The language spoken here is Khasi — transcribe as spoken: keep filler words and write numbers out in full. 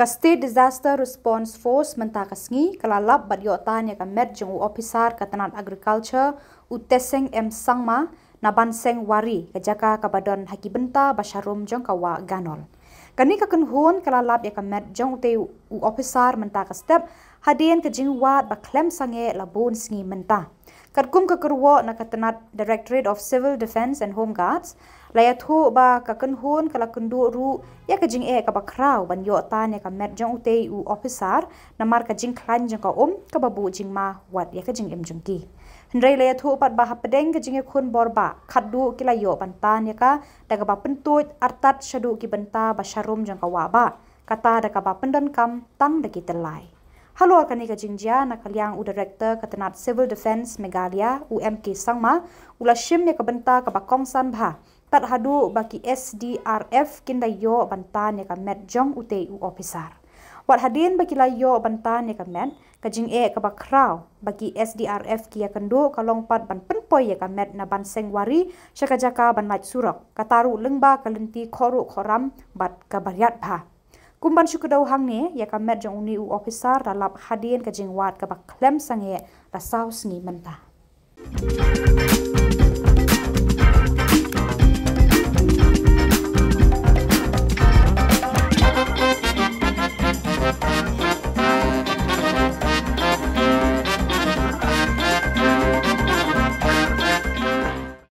Ka State Disaster Response Force mynta ka sngi ka la lap bad ïoh tan ïa ka met jong u ophisar ka tnat Agriculture, u Teseng M Sangma, na Banseng Wari, ka jaka kaba don ha ki bynta ba sharum jong ka wah Ganol. Kane ka kynhun ka la lap ïa ka met jong utei u ophisar mynta ka step, hadien ka jingwad ba khlem sangeh la bun sngi mynta. Katkum ka kyrwoh na ka tnat Directorate of Civil Defence and Home Guards, la ïathuh ba ka kynhun ka la kynduh ruh ïa ka jingeh kaba khraw ban ïoh tan ïa ka met jong utei u ophisar, namar ka jingkhlaiñ jong ka um kaba buh jingma wat ïa ka jingim jong ki. Hynrei la ïathuh pat ba hapdeng ka jingïakhun bor ba khatduh ki la ïoh ban tan ïa ka da kaba pyntuid artat shaduh ki bynta ba sharum jong ka wah ba kata da kaba pyndonkam tang da ki tyllai. Halor kane ka jingjia, na ka liang u Director ka tnat Civil Defence Meghalaya, u M K Sangma, u la shim ïa ka bynta kaba kongsan bha, tad haduh ba ki S D R F kin da ïoh ban tan ïa ka met jong utei u ophisar. Wat hadien ba ki la ïoh ban tan ïa ka met, ka jingeh kaba khraw ba ki S D R F ki ïakynduh ka long pat ban pynpoi ïa ka met na Banseng Wari sha ka jaka ban lait surok, kata ruh lyngba ka lynti khohruh khohram bad kaba riat bha. Kum ban shu kdew hangne, ïa ka met jong une u ophisar la lap hadien ka jingwad kaba khlem sangeh la saw sngi mynta.